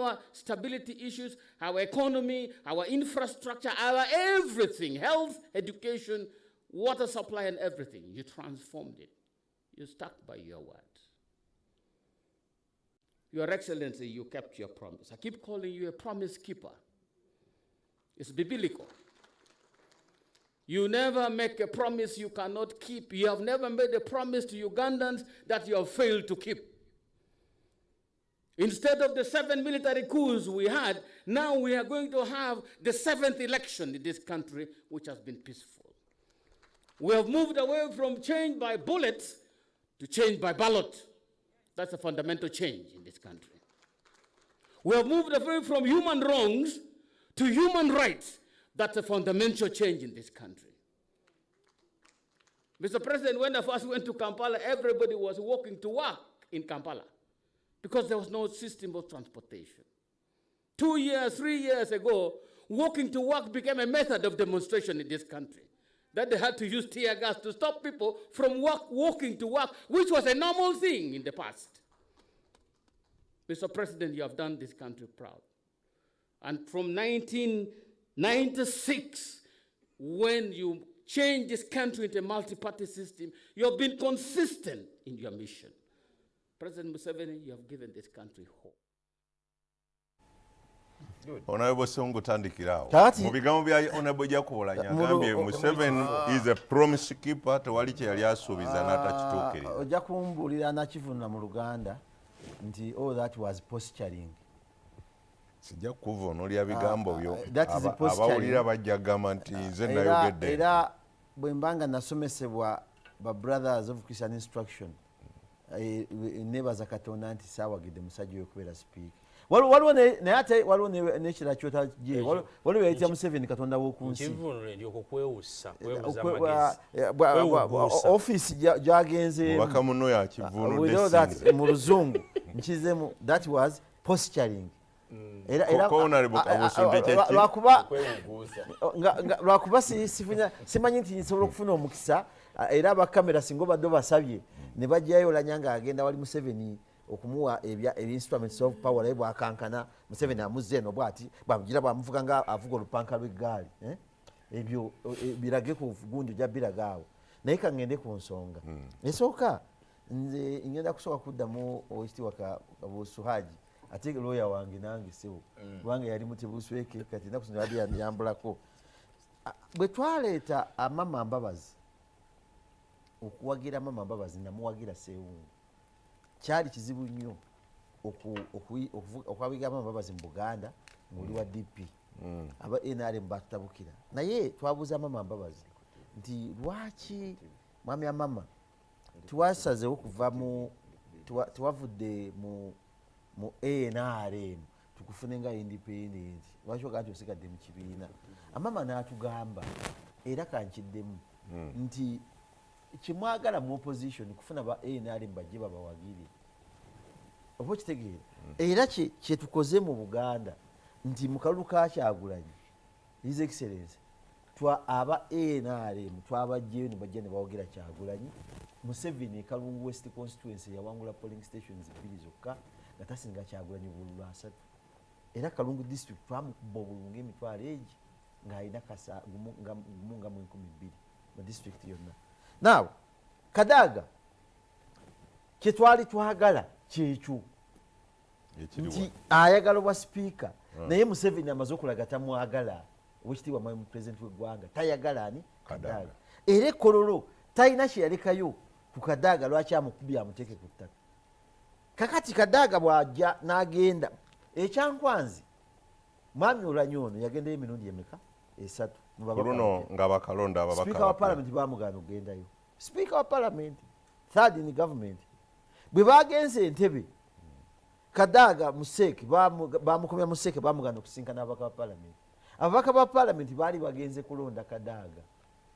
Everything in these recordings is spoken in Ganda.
our stability issues, our economy, our infrastructure, our everything, health, education, water supply, and everything. You transformed it. You stuck by your word. Your Excellency, you kept your promise. I keep calling you a promise keeper. It's biblical. You never make a promise you cannot keep. You have never made a promise to Ugandans that you have failed to keep. Instead of the seven military coups we had, now we are going to have the seventh election in this country, which has been peaceful. We have moved away from change by bullets to change by ballot. That's a fundamental change in this country. We have moved away from human wrongs to human rights. That's a fundamental change in this country. Mr. President, when I first went to Kampala, everybody was walking to work in Kampala because there was no system of transportation. 2 years, 3 years ago, walking to work became a method of demonstration in this country. That they had to use tear gas to stop people from walking to work, which was a normal thing in the past. Mr. President, you have done this country proud. And from 1996, when you changed this country into a multi-party system, you have been consistent in your mission. President Museveni, you have given this country hope. Honorable Songo, tandikirawo Kakati- mu bigambo bya Honorable Jacob Oulanyah, agambye Museveni is a promise keeper, tewali kye yali asuubiza n'atakituukiriza. Ojja kumbuulira nakivunula mu Luganda nti all that was posturing. Sijja kuvuunulira bigambo byo. That is posturing. Abawulira bajja kugamba nti nze Era, nayogedde. era bwe mba nga nasomesebwa ba Brothers of Christian Instruction, nebaza Katonda nti saawagidde musajja oyo okubeera sipiika. Waliwo naye ate waliwo n'ekirala kyotaje, waliwo yayitira Museveni Katonda w'oku nsi. Nkivunule ndi okwo kwewussa, kwebuza Okwe- amagezi, bwa- kwewuguusa. Ofiisi gyagenzeemu. Mubaka muno We yakivunudde. know that Sinze. mu Luzungu nkizemu that was posturing. Era Ko Honorable Kabuusu nti kyeki? Lwakuba Kwewuguusa. lwakuba simanyi nti nsobola okufuna omukisa, era abakamera singa obadde obasabye ne bajjayo Olanya ng'agenda wali Museveni okumuwa instruments of power, naye bwakankana Museveni amuzza eno bwati bwamugira bwamuvuga nga avuga olupanka lw'eggaali, eh? Ebyo birage ku gundi, ojja biraga awo. Naye kaŋŋende ku nsonga esooka. Nze ngenda kusooka kuddamu Owekitiibwa Kabuusu Haji, ate looya wange nange sebo, kubanga yali mutebusweke, kati ennaku zino yali yambulako. Bwe twaleeta Amama Mbabazi, okuwagira Amama Mbabazi namuwagira Seewungu, kyali kizibu nnyo okuwagira Amama Mbabazi mu Buganda ng'oli wa DP. Aba NRM batutabukira, naye twabuuza Amama Mbabazi nti lwaki mwami Amama tiwasazewo kuva mu tiwavudde mu NRM tukufune nga independent, lwaki ogaa nti osigadde mu kibiina? Amama n'atugamba, era kankiddemu, nti kimwagala mu opposition kufuna ba NRM bajje babawagire, oba okitegeera? Era kyetukoze mu Buganda nti mu kalulu ka Kyagulanyi, His Excellence, twa aba NRM twabajjeyo ne bajja ne bawagira Kyagulanyi. Museveni Kalungu West constituency yawangula polling stations bbiri zokka nga tasinga Kyagulanyi obululu asatu. Era Kalungu district twamukuba obululu ng'emitwalo egi ng'alina kasa gumu nga mu 2000 mu district yonna. Now Kadaga, kyetwali twagala kyekyo. Ekiriwa? Nti ayagala obwa sipiika, naye Museveni amaze okulaga tamwagala. Owekitiibwa mwami pulezidenti w'eggwanga tayagala ani? Kadaga. Kadaga. Era ekololo talina kyeyalekayo ku Kadaga, lwaki amukubye amuteeke ku ttaka? Kakati Kadaga bw'ajja n'agenda ekyankwanzi, mwami Olanya ono yagendayo emirundi emeka? Esatu mu Ku babaka luno bapya. nga bakalonda ababaka Sipiika wa bapya. palamenti bamugaana okugendayo. Sipiika wa palamenti, third in government, bwe bagenze Entebe, Kadaga museeke bamukomya museeke, bamugaana okusinkana ababaka ba palamenti. Ababaka ba palamenti baali bagenze kulonda Kadaga,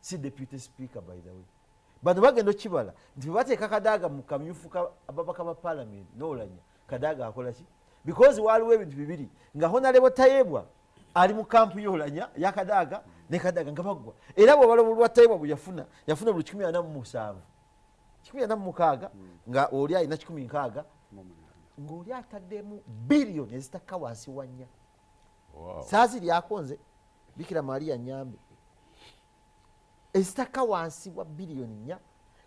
si deputy speaker. By the way, bano bagenda okibala nti bwe bateeka Kadaga mu kamyufu ka ababaka ba palamenti n'Olanya, Kadaga akola ki? Because waaliwo ebintu bibiri nga Honorable Tayebwa ali mu kampu y'Olanya yakadaga ne Kadaga nga baggwa. Era bwobala obululu Tayebwa bwe yafuna, yafuna buli 147, 146, nga oli alina 168. Ng'oli ataddemu biliyoni ezitakka wansi wa 4. Wow. Saaziryako nze, Bikira Maria nyambe, ezitakka wansi wa biliyoni 4,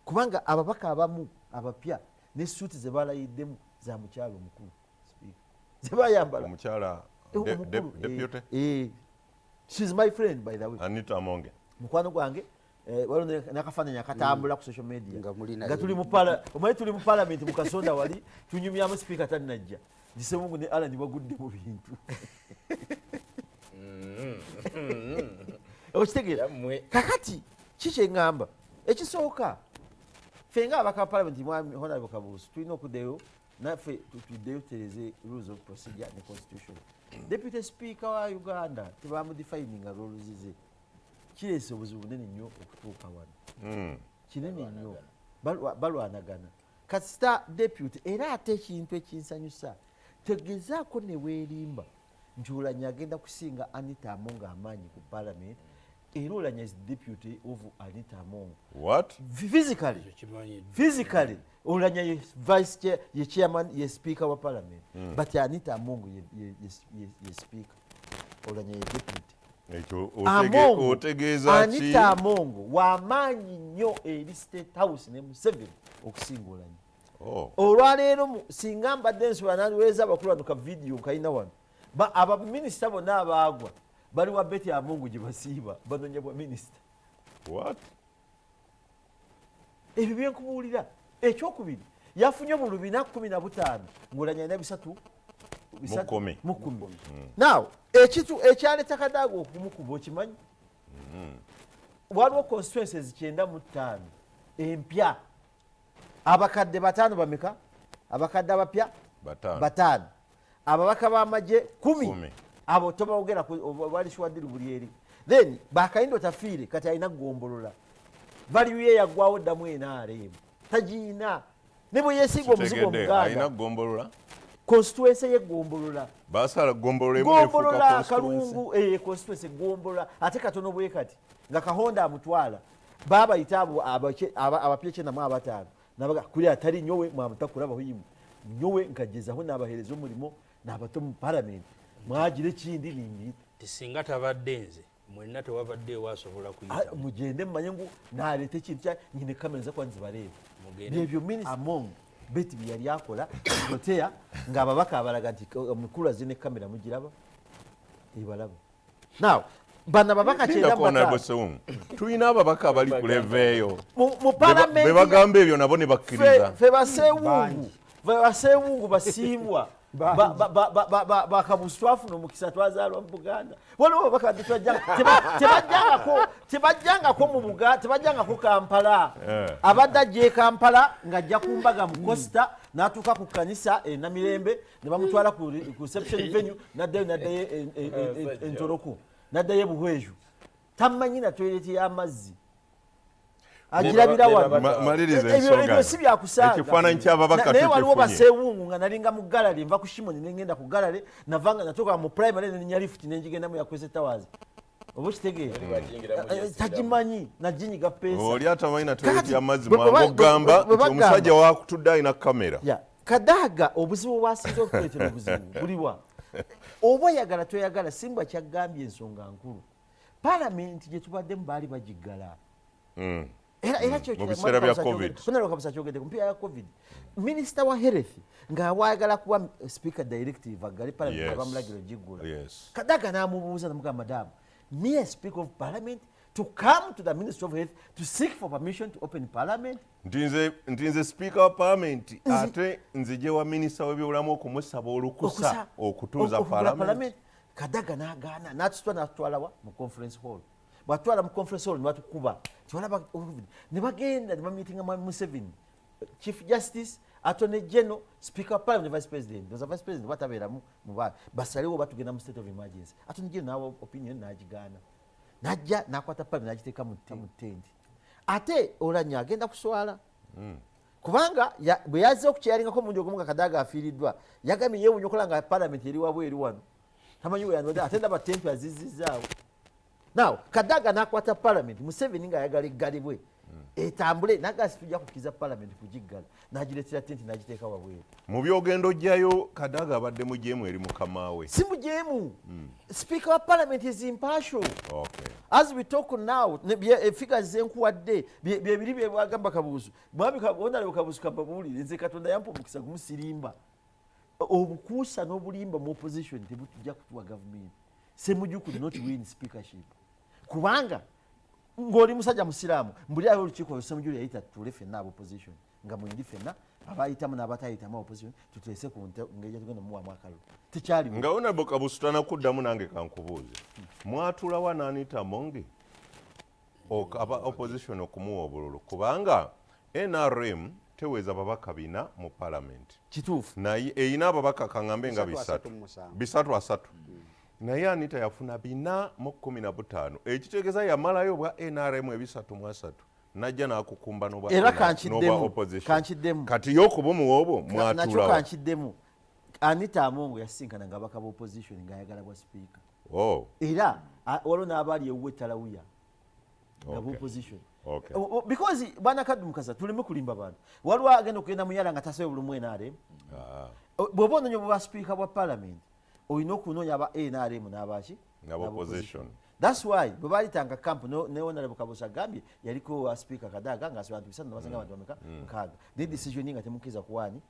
kubanga ababaka abamu abapya ne suuti ze balayiddemu za mukyalo omukulu sipiika ze bayambala. Omukyala Omukulu, deputy She's my friend, by the way. Anita Amonge. Mukwano gwange. Waliwo n'akafaananyi akatambula ku social media Nga muli naye. Nga tuli mu omanyi tuli mu parliament mu kasonda wali tunyumyamu, sipiika tannajja, ntisemungu ne Alan bagudde mu bintu, okitegeera? Yammwe. Kakati kikyeŋŋamba, ekisooka, ffe nga abaka parliament, mwami Honorable Kabuusu, tulina okuddayo naffe tuddeyo tutereze rules of procedure ne constitution. Deputy Speaker wa Uganda tebamudefininga roles ze, kireese obuzibu bunene nnyo okutuuka wano. Kinene nnyo. Balwanagana. Kasita deputy era ate ekintu ekinsanyusa, tegezaako ne weerimba nti Olanya agenda kusinga Anita Among amaanyi ku parliament. Era Olanya is deputy of Anita Among. What? Physically. Ekyo kimanyi. Physically, Olanya ye vice chair, ye chairman, ye speaker wa parliament, but Anita Among ye speaker, Olanya ye deputy. Ekyo Among, otegeeza ki? Anita Among wamaanyi nnyo eri State House ne Museveni okusinga Olanya. Oh. Olwaleero singa mbadde nsobola nandiweereza abakulu wano ka vidiyo nkalina wano. Abaminisita bonna abaagwa bali wa Betty Amongo gye basiiba banonya bwa minisita. What? Ebyo byenkubuulira. Ekyokubiri, yafunye obululu 415 ng'Olanya alina bisatu Mu kkumi. Mu kkumi. Now ekitu ekyaleeta Kadaaga okumukuba okimanyi? Waliwo constituencies 95 empya, abakadde bataano. Bameka abakadde abapya? Bataano. Bataano. Ababaka b'amagye 10. 10. Abo tobawogera, bali buli eri. Then Bakayindo Tafiire kati alina gombolola value ye yaggwawo ddamu NRM tagiina ne bwe yeesiga omuzigo. Kitegedde, alina Omuganda. gombolola. Constituency ye gombolola. Basala gombolola emu nefuuka Gombolola. constituency. Kalungu, constituency gombolola ate katono bwe kati nga Kahonda amutwala babayita abo abapya 95 nabaga kuri atari nyowe mwamutakurabaho yimwe nyowe nkagezaho nabahereza omurimo nabato mu parliament mwagire ekindi nimbiita. Ti singa tabadde nze mwenna tewabaddeewo asobola Ah, kuyitamu. mugende mumanye ngu naleeta ekintu kya nyine kamera zakuba nzibareeba. Mugende. Byebyo minisita Among Betty bye yali akola Protea ng'ababaka abalaga nti omukulu azze ne kamera mugiraba ebalaba. Now bano ababaka kyenda Lindako mu Honorable bataano Sewungu. Tulina ababaka abali ku level eyo. Mu parliament Be bagamba ebyo nabo ne bakkiriza. Fe basewungu, fe basewungu basiibwa. Bakabusu twafuna omukisa twazaalwa mu Buganda. Waliwo ababaka tebajjangako mu Buganda, tebajjangako Kampala. Eh. Abadde ajja e Kampala ng'ajja ku mbaga mu Costa n'atuuka ku kanisa e Namirembe ne bamutwala ku reception venue n'addayo n'addayo Entoroko n'addayo e Buhweju, tamanyi na toyireti y'amazzi agirabira wano. Maliriza Ebyo ensonga. ebyo si byakusaaga. Ekifaananyi ky'ababaka Naye waliwo tukifunye. basewungu nga nalinga mu galale, nva ku Shimoni nengenda ku galale, navanga natuuka mu primary neninya lift nengigendamu ya Kwese Towers, oba okitegeera? Tagimanyi naginyiga peesa. Oli atamanyi na toyireti Kakati, y'amazzi bwe mwangu ogamba bwe nti bagamba- omusajja wakutudde alina kamera. Ya, Kadaaga obuzibu bwasinze okutuleetera obuzibu buliwa? Oba oyagala toyagala, simbwa kyaggambye ensonga nkulu. Palamenti gye tubaddemu baali bagiggala. Era Mu biseera bya COVID. Kabusa kyogedde ku mpiira ya COVID, minisita wa health ng'awayagala kuwa speaker directive aggale parliament, abamulagira ogiggula. Kadaga n'amubuuza namugamba, "Madam, me a speaker of parliament to come to the ministry of health to seek for permission to open parliament?" Nti nze sipiika wa palamenti ate nzije wa minisita w'ebyobulamu okumusaba olukusa okutuuza okugula palamenti. Kadaga n'agaana n'atusitwa n'atutwalawa mu conference hall. Bwatutwala mu conference hall ne batukuba tiwalaba COVID. Ne bagenda ne bamitinga mwami Museveni, Chief Justice, Attorney General, Speaker of Parliament, Vice President. Ndoza Vice President batabeeramu muba basalewo batugenda mu state of emergency. Attorney General n'awa opinion n'agigaana, najja n'akwata parliament n'agiteeka mu tent. Ate Olanya agenda kuswala kubanga bwe yazze okukyalingako omulundi ogumu nga Kadaaga afiiriddwa, yagambye yeewunya okola nga palamenti eri wabweru wano, tamanyi weyanode ate ndaba tenti azizizaawo. Now Kadaaga n'akwata palamenti, Museveni ng'ayagala eggalibwe. Etambule nagasi tujja kukkiriza parliament kugiggala, n'agireetera tenti n'agiteeka wabweru. Mu byogenda ojjayo Kadaga abadde mujeemu eri mukama we. Si mujeemu. Speaker wa parliament is impartial. As we talk now, figures zenkuwadde byebiri byebwagamba Kabuusu. Mwami Honorable Kabuusu, kababuulire, nze Katonda yampa omukisa gumusirimba. Obukuusa n'obulimba mu opposition tebutujja kutuwa gavumenti. Ssemujju could not win speakership kubanga ng'oli musajja musiraamu, mbuli ayo olukiiko Ssemujju yayita tutuule ffenna aba opposition, nga mwendi ffenna abayitamu n'abatayitamu opposition, tuteese ku ngeri gyetugenda muwamu akalulu. Tekyaliwo. Nga Honorable Kabuusu tanakuddamu, nange kankubuuze, mwatulawa n'Anita Among aba opposition okumuwa obululu? Kubanga NRM teweza babaka 400 mu parliament. Kituufu. Naye erina ababaka kaŋŋambe nga 337. 330, naye Anita yafuna 415, ekitegeeza yamalayo obwa NRM ebisatu mu asatu, najja n'akukumba n'obwa Era n'obwa kankiddemu, opposition. kankiddemu. Kati y'okubumuwa obwo Nakyo mwatulawa? Kankiddemu. Anita Among yasinkana nga abaka ba opposition ng'ayagala bwa sipiika. Oh, Era waliwo n'abaali ewuwe talawuya nga opposition. Because bwana Kaddu Mukasa, tuleme kulimba bantu. Waliwo agenda okugenda muyala nga tasobola bulumu NRM. Bw'oba onoonya bwa sipiika bwa parliament, olina okunoonya aba NRM n'abaki? N'aba opposition. That's why bwe baalitanga camp ne Honorable Kabuusu agambye yaliko wa Speaker Kadaga ng'asaba abantu 300, nabasanga abantu bameka? 6. Ne decision nga temukkiriza kuwaani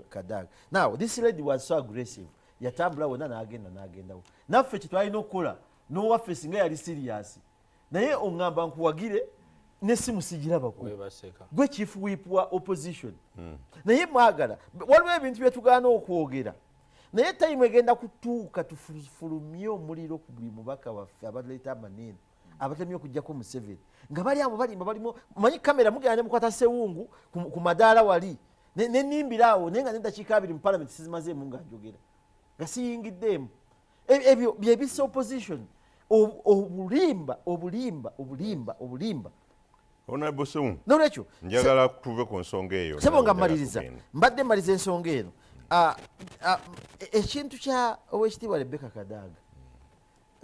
Kadaga. Now this lady was so aggressive, yatambula wonna n'agenda n'agendawo. Naffe kye twalina okukola n'owaffe singa yali serious, naye oŋŋamba nkuwagire n'essimu sigirabako. Webaseka. Gwe chief whip wa opposition, naye mwagala waliwo ebintu byetugaana okwogera, naye time egenda kutuuka tufulumye omuliro ku buli mubaka waffe abaleeta amanene abatemye okugjako Museveni, nga bali abo balimba balimu. Manyi kamera mugenda ne mukwata Sewungu ku madaala wali nenimbira awo, naye nga nedakiika 20 mu parliament sizimazeemu nga njogera nga siyingiddeemu. Ebyo byebisa opposition. Obulimba, obulimba, obulimba, obulimba. Honorable Sewungu, Nolwekyo njagala tuve ku nsonga eyo. Sebo, nga Njagala mmaliriza, tugende. mbadde mmaliriza ensonga eno. Ekintu kya Owekitiibwa Rebecca Kadaga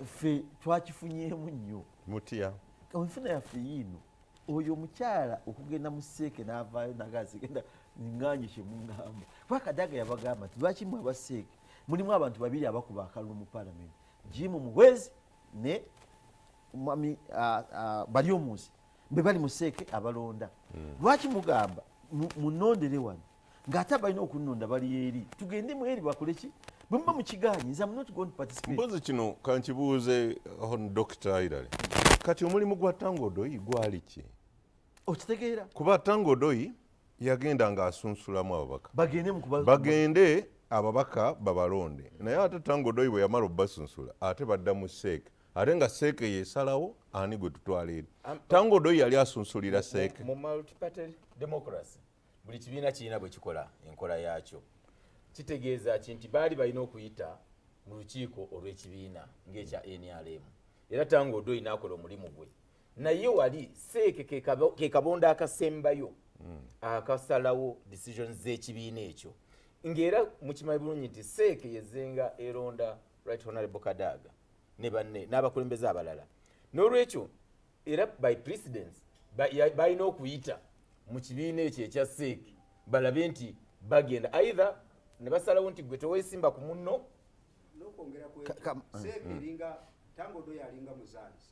ffe twakifunyeemu nnyo. Mutya? Enfuna yaffe yiino. Oyo omukyala okugenda mu CEC n'avaayo nagazigenda ŋŋanye kyemuŋŋamba, kuba Kadaga yabagamba nti lwaki mwe aba CEC mulimu abantu babiri abakuba akalulu mu palamenti, Jim Muhwezi ne mwami Baryomunsi, bwe bali mu CEC abalonda, lwaki mugamba munondere wano ng'ate abalina okunnonda bali eri? Tugende mu eri bakole ki? Bwe muba mukigaanyi, nze am not going to participate. Mpozi kino kankibuuze hon Dr Irale, kati omulimu gwa Tanga Odoi gwali ki? Okitegeera? Kuba Tanga Odoi yagenda ng'asunsulamu ababaka. Bagende mu kuba Bagende ababaka babalonde, naye ate Tanga Odoi bwe yamala obbasunsula, ate badda mu CEC, ate nga CEC yesalawo ani gwe tutwala eri. Tanga Odoi yali asunsulira CEC. Mu multiparty democracy buli kibiina kirina bwe kikola enkola yaakyo. Kitegeeza ki? Nti baali balina okuyita mu lukiiko olw'ekibiina ng'ekya NRM, era Tanga Odoi n'akola omulimu gwe, naye wali CEC ke kabondo akasembayo akasalawo decisions z'ekibiina ekyo, ng'era mukimanyi bulungi nti CEC yezenga eronda Right Honorable Kadaga ne banne n'abakulembeze abalala. N'olwekyo era by precedence balina okuyita mu kibiina ekyo ekya CEC balabe nti bagenda either ne basalawo nti gwe teweesimba ku munno. N'okwongera ku ekyo, CEC eringa Tanga Odoi alinga muzaalisa.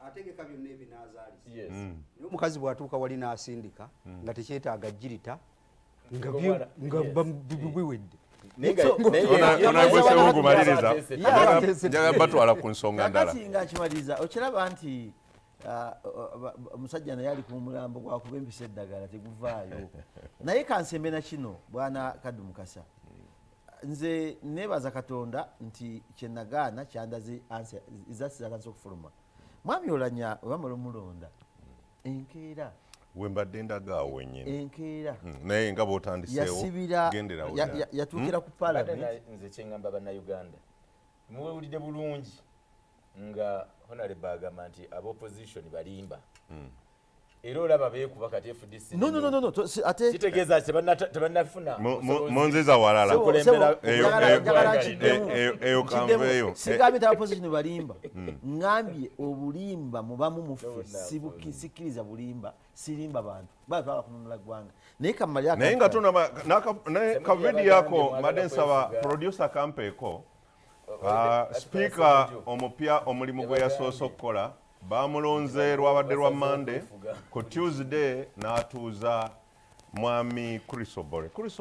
Ategeka byonna ebinaazaalisa. Naye omukazi bw'atuuka wali n'asindika nga tekyetaaga jirita nga nga biwedde. Naye Honorable Sewungu, maliriza. Yeah. Njagala batwala ku nsonga ndala. Kakati nga nkimaliriza, okiraba nti omusajja naye ali ku mulambo gwakuba empisa eddagala teguvaayo. Naye kansembe na kino, bwana Kaddu Mukasa, nze nebaza Katonda nti kyenagaana kyandaze ezasi zatandise okufuluma. Mwami Olanya webamala omulonda enkeera, We mbadde ndagaawo wennyini. Enkeera Naye nga bw'otandiseewo, yasibira genderawo ddala. yatuukira ku Mbadde parliament. Nze kyeŋŋamba bannayuganda, muwulidde bulungi nga Honorable agamba nti aba opposition balimba. Era olaba beekuba kati FDC. No, no, no, no, no. Ate Kitegeeza ki? Tebannafuna busobozi. Munziza walala. Okulembera- Sebo, Eyo- njagala eyo- nkiddemu. eyo Nkiddemu. kanveeyo. Sigambye nti opposition balimba, ŋŋambye obulimba mubamu muffe. Sikkiriza bulimba, sirimba bantu batwala kununula ggwanga, naye kamalira. Naye nga tonaba naye ka video ako Yabagambye mbadde nsaba mwagala kwefuga. producer kampeeko. Ati Sipiika Semujju. omupya, omulimu gwe yasoose okukola, bamulonze lwabadde lwa Monday, ku Tuesday n'atuuza mwami Chris Obore. Chris